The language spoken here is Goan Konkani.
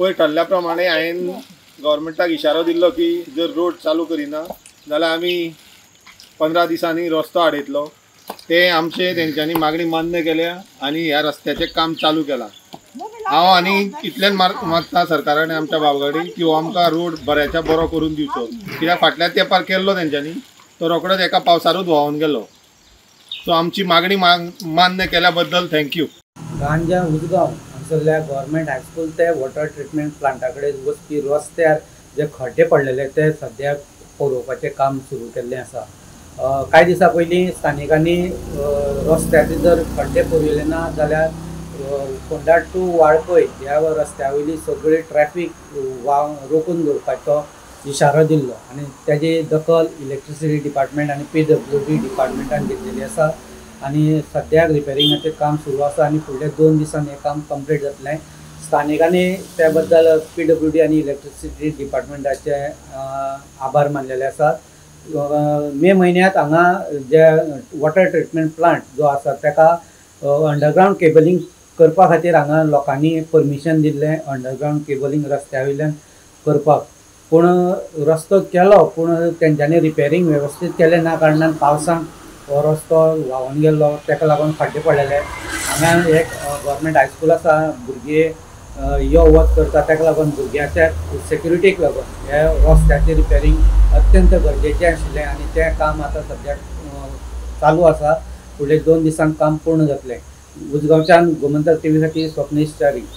पयर ठरल्या प्रमाणे हांवें गव्हर्मेंटाक इशारो दिल्लो की जर रोड चालू करिना जाल्यार आमी 15 दिसांनी रस्तो आडयतलो. ते आमचे तेंच्यांनी मागणी मान्य केल्या आनी ह्या रस्त्याचें काम चालू केलां. हांव आनी इतल्यान मागता सरकारान आमच्या बाबगडी की हो आमकां रोड बऱ्याच्या बरो करून दिवचो, कित्याक फाटल्या तेंपार केल्लो तेंच्यांनी तो रोखडोच एका पावसारूच व्हांवन गेलो. सो आमची मागणी मान्य केल्या बद्दल thank you. गांजा उजगांव हांगसरल्या गव्हर्मेंट हायस्कूल ते वॉटर ट्रिटमेंट प्लांटा कडेन वचपी रस्त्यार जे खड्डे पडलेले ते सद्याक पुरोवपाचें काम सुरू केल्लें आसा. कांय दिसां पयलीं स्थानिकांनी रस्त्याचे जर खड्डे पुरयले ना जाल्यार फोंडा टू वाळपय ह्या रस्त्या वयली सगळी ट्रॅफीक रोखून दवरपाचो इशारो दिल्लो आनी तेजी दखल इलेक्ट्रिसिटी डिपार्टमेंट आनी PWD डिपार्टमेंटान घेतलेली आसा आनी सद्याक रिपेरिंगाचें काम सुरू आसा आनी फुडल्या 2 दिसांनी हें काम कंप्लीट जातलें. स्थानिकांनी त्या बद्दल PWD आनी इलेक्ट्रिसिटी डिपार्टमेंटाचे आभार मानलेले आसात. मे म्हयन्यांत हांगा जे वॉटर ट्रिटमेंट प्लांट जो आसा ताका अंडरग्रावंड केबलिंग करपा खातीर हांगा लोकांनी परमिशन दिल्लें अंडरग्रावंड केबलिंग रस्त्या वयल्यान करपाक, पूण रस्तो केलो पूण तेंच्यांनी रिपेरींग वेवस्थीत केलें ना कारणान पावसांत हो रस्तो व्हांवन गेल्लो, ताका लागून खड्डे पडलेले. हांगा एक गव्हर्मेंट हायस्कूल आसा, भुरगीं यो वच करता, ताका लागून भुरग्यांच्या सेक्युरिटीक लागून हे रस्त्याचें रिपेरींग अत्यंत गरजेचें आशिल्लें आनी तें काम आतां सद्याक चालू आसा. फुडले 2 दिसांक काम पूर्ण जातलें. उजगांवच्यान गोमंतक टीव्ही खातीर स्वप्नेश च्यारी.